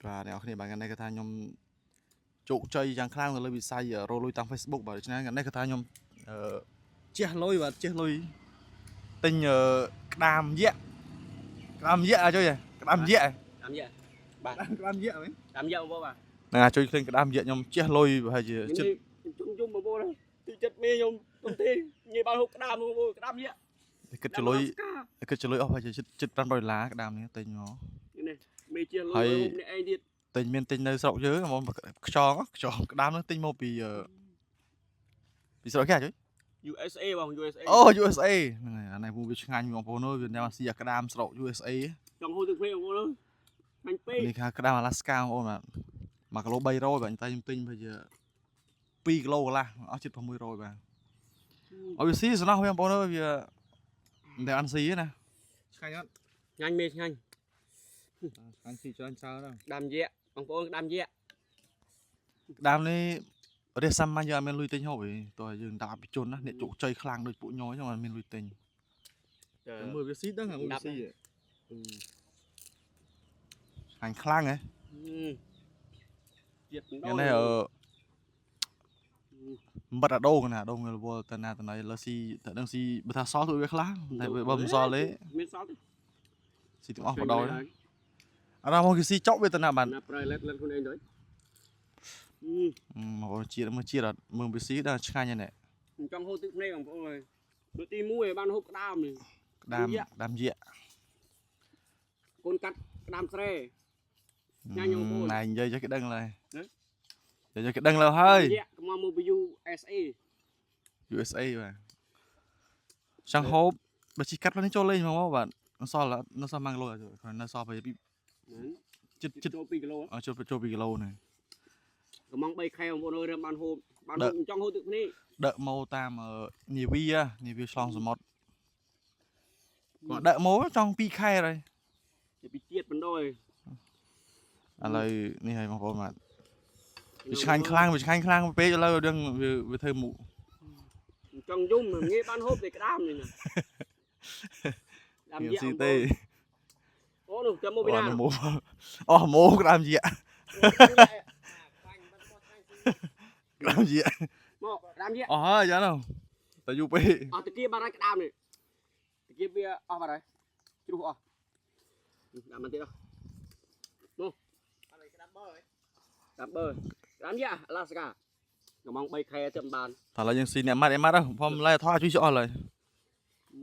បាទអ្នកនរគ្នាបាទថ្ងៃនេះគាត់ថាខ្ញុំជោគជ័យយ៉ាងខ្លាំងទៅលើវិស័យរកលុយតាម Facebook បាទដូច្នេះថ្ងៃនេះគាត់ថាខ្ញុំអឺជះលុយបាទជះលុយទិញអឺក្តាមយក្សក្តាមយក្សអាចុយក្តាមយក្ស តាមយៈបាទ ក្តាមយក្សមែន តាមយៈបងប្អូនបាទ ណាជួយឃ្លៀងក្តាមយក្សខ្ញុំជះលុយប្រហែលជាជិត ខ្ញុំជុំជុំបងប្អូនទីចិត្តមេខ្ញុំទុំទេងាយបានហូបក្តាមបងប្អូនក្តាមយៈ គិតចលុយគិតចលុយអស់ប្រហែលជាជិតជិត500ដុល្លារក្តាមនេះទិញមក នេះមេជាលុយហូបនេះឯងទៀត ទិញមានទិញនៅស្រុកយើងហ្មងខ្យងខ្យងក្តាមហ្នឹងទិញមកពីអឺពីស្រុកគេអាចុយ USA បង USA អូ USA ហ្នឹងហើយអានេះវាឆ្ងាញ់បងប្អូនអើយវាញ៉ាំស៊ីអាក្តាមស្រុក USA ចង់ហូបទឹកភ្នែកបងប្អូនអញពេក នេះគេហៅក្តាមអាឡាស្កាបងប្អូនបាទ1គីឡូ300បាទតែខ្ញុំទិញប្រហែលជា2គីឡូកន្លះអស់ជិត600បាទឲ្យវាស៊ីសំណោះវាបងប្អូនអើយវាមិនដែលអានស៊ីទេណាឆ្ងាញ់អត់ ឆ្ងាញ់មេឆ្ងាញ់ ឆ្ងាញ់ស៊ីច្រើនច្រើនហ្នឹង ក្តាមយៈបងប្អូនក្តាមយៈ ក្តាមនេះរះសាមញ្ញយើងអត់មានលុយទិញហូបទេតោះយើងដាក់អភិជនណាអ្នកជោគជ័យខ្លាំងដូចពួកញយហ្នឹងអត់មានលុយទិញមើលវាស៊ីដឹងមើលវាស៊ីឆ្ងាញ់ខ្លាំងហ៎ ជាតិ ថ្ងៃនេះអឺ បិទអាដូងណាអាដូងរវល់ទៅណាទៅណីលើស៊ីតែដឹងស៊ីបើថាសល់ជួយវាខ្លះតែបើមិនសល់ទេ មានសល់ទេ ស៊ីទាំងអស់បដ ாய் អរមកគេស៊ីចុកវាទៅណាបាន ណាប្រៃលែតលែតខ្លួនឯងទៅ មកជាតិមើលជាតិអត់មើលវាស៊ីដល់ឆ្ងាញ់ហ្នឹង ចង់ហូបទឹកភ្នែកបងប្អូនអើយលើកទី1បានហូបក្តាមនេះ ក្តាមក្តាមយៈ កូនកាត់ក្តាមស្រែ ញ៉ាំបងប្អូន ណែនិយាយចេះគេដឹងឡើយនិយាយចេះគេដឹងឡើយហើយ យៈកុំមកពី USA USA បាទចង់ហូបបើជីកាត់នេះចូលលេងមកបាទនៅសល់នៅសល់1គីឡូនៅសល់ไปជិតជិត ចូល2គីឡូ ចូលចូល2គីឡូនេះ កំង3ខែបងប្អូនអើយបានហូបបានហូបចង់ហូបទឹកភ្នែក ដឹកមកតាមនាវានាវាឆ្លងសមុទ្រគាត់ដឹកមកចង់2ខែហើយ ពីជាតិបណ្ដោយ ឥឡូវនេះហើយបងប្អូនបាទវាឆ្ងាញ់ខ្លាំងវាឆ្ងាញ់ខ្លាំងពេកឥឡូវដឹងវាវាធ្វើមុខ ចង់យំងាយបានហូបតែក្តាមនេះណា ក្តាមយៈ វាស៊ីទេ អូនោះចាំមកពីណា អស់មោអស់មោក្តាមយៈក្តាមយៈ មកក្តាមយៈ អស់ហើយយ៉ាងនោះតែយូរពេក អស់តាគៀបបាត់ហើយក្តាមនេះតាគៀបវាអស់បាត់ហើយជ្រុះអស់ដាក់មកទៀតអស់មកក្តាមបើក្តាមយៈអាឡាស្កាកំង3ខែទៅមិនបាន តែឥឡូវយើងស៊ីអ្នកម៉ាត់អីម៉ាត់ផងម្ល៉េះថតជួយអស់ឡើយ